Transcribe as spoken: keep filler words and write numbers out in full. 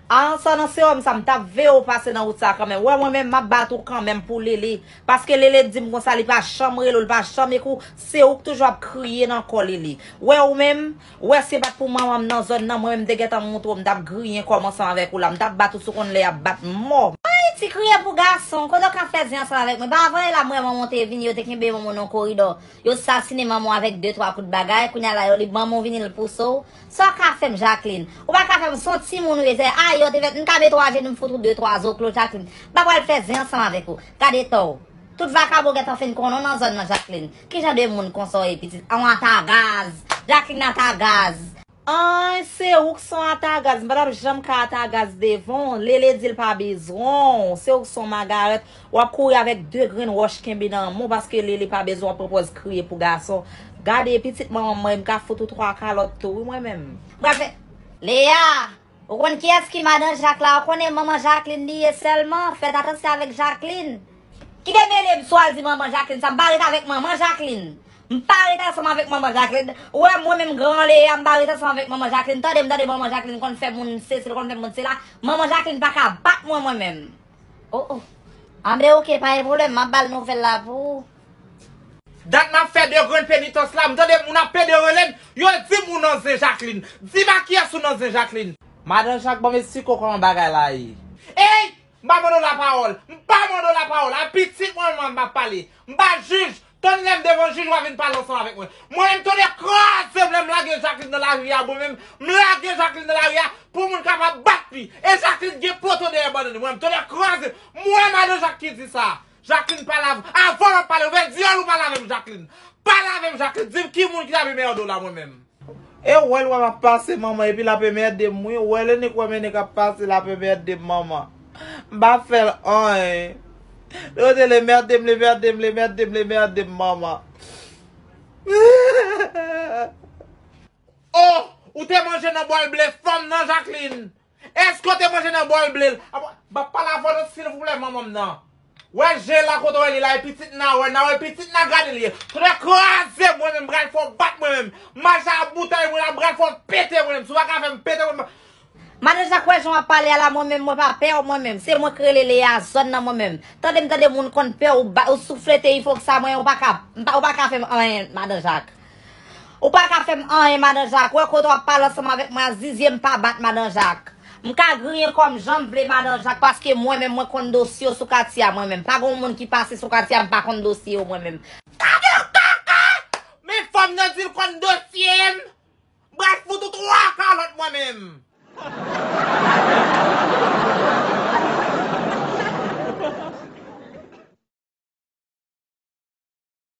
An sa nan sewòm sa, m t ap veye w pase nan wout sa kanmenm. Wè, mwen menm, m ap bat ou kanmenm pou Lele. Paske Lele di m konsa, li pa janm rele w, li pa janm ekri w. Se ou k toujou ap kriye nan kò Lele. Wè, ou menm, wè, se pa t pou manman m nan zòn nan, mwen menm, m te gentan moutre w, m t ap griyen kò m ansanm avèk ou la. M t ap bat ou si w konn lè y ap bat mò. Ay, ti kriye pou gason, kote w ka fè zen ansanm avèk mwen? Pa avan yè la, m wè manman w te vini, yo te kenbe manman w nan koridò. Yo sasinen manman w avèk de, twa kout bagay, kounye a la, yo li manman w vini, l pouse w. Sa w ka fè m, Jacqueline? Ou pa ka fè m, se yon timoun ou ye, se, ay, yo te fèt, m ka mete w ajenou, m fout ou de, twa zoklo, Jacqueline. M pa pral fè zen ansanm avèk ou. Gade tò w. Tout vakabon gentan fin konnen w nan zòn nan, Jacqueline. Ki jan de moun konsa w ye, pitit? An w ata gaz. Jacqueline ata gaz. Ay, se ou k se yon ata gaz. M pa t ap janm ka ata gaz devan w. Lele di l pa bezwen w. Se ou k se yon magarèt. W ap kouri avèk de grenn wòch kenbe nan men w paske Lele pa bezwen w ap pran pòz kriye pou gason. Gade, pitit manman m, mwen, m ka fout ou twa kalòt tou, wi, mwen menm. M pral fè, Lea, ou konn kiyès ki madan Jak la? Ou konnen manman Jacqueline li ye sèlman. Fèt atansyon avèk Jacqueline. Kite mele m si w al di manman Jacqueline sa. M pa ret avèk manman Jacqueline. M pa ret ansanm avèk manman Jacqueline. Ou wè mwen menm gran Lea, m pa ret ansanm avèk manman Jacqueline. Tande m, tande manman Jacqueline konn fè moun sesi, l konn fè moun sela. Manman Jacqueline pa ka bat mwen, mwen menm. Oh, oh. Anben, oke, pa gen pwoblèm, m ap ba l nouvèl la pou ou. Dat m ap fè de grenn penitans la, m tande moun ap pede rele m, yo di m ou nan zen Jacqueline. Di m a kiyès ou nan zen Jacqueline. Madan Jak, ban m esplike w kòman bagay la ye. Ey! M pa mande w lapawòl. M pa mande w lapawòl. A pitit mwen menm m ap pale. M pa jij. Tann lè m devan jij, w a vin pale ansanm avèk mwen. Mwen menm, tande kraze m lè m lage Jacqueline nan lari a, mwen menm. M lage Jacqueline nan lari a pou moun kapab bat li. E Jacqueline gen poto dèyè bannann li. Mwen menm, tande kraze. Mwen, madan Jak ki di sa. Jacqueline, pale avè m. Avan w ap pale, oubyen dyòl ou pale avè m, Jacqueline. Pale avè m, Jacqueline. Di m ki moun ki t ap enmède w la, mwen menm. E w wè l wè m ap pase manman, epi l ap enmède m, wi. W wè Lenik wè Menik ap pase, l ap enmède m, manman. M pa fè l anyen. L rete l enmède m, l enmède m, l enmède m, l enmède m, manman. Oh, ou te manje nan bòl ble fanm nan, Jacqueline? Èske w te manje nan bòl ble l? Apa, m ap pale avè w non, silvouplè, manman m nan. Wè je la kote w wè li la, e pitit nan wè, nan wè pitit nan gade li ye. Tonnè kraze mwen menm, m pral fè w bat mwen menm. Mache a boutèy mwen la, m pral fè w pete mwen menm. Si w pa ka fè m pete mwen menm. Madan Jak, wè jan w ap pale a la, mwen menm, mwen pa pè w mwen menm. Se mwen k rele Lea zòn nan mwen menm. Tande m, tande moun konn pè w, ou ba, ou souflete ifo k sa mwen, ou pa ka, m pa, ou pa ka fè m anyen, Madan Jak. Ou pa ka fè m anyen, Madan Jak. Wè kote w ap pale ansanm avèk mwen a, zizye m pa bat, Madan Jak. M ka griyen kò m jan m vle, Madan Jak, paske mwen menm, mwen konn dosye w sou katye a, mwen menm. Pa gen yon moun ki pase sou katye a, m pa konn dosye w, mwen menm. Gade yon kaka! Men fanm nan di l konn dosye m. M pral fout ou twa kalòt mwen menm.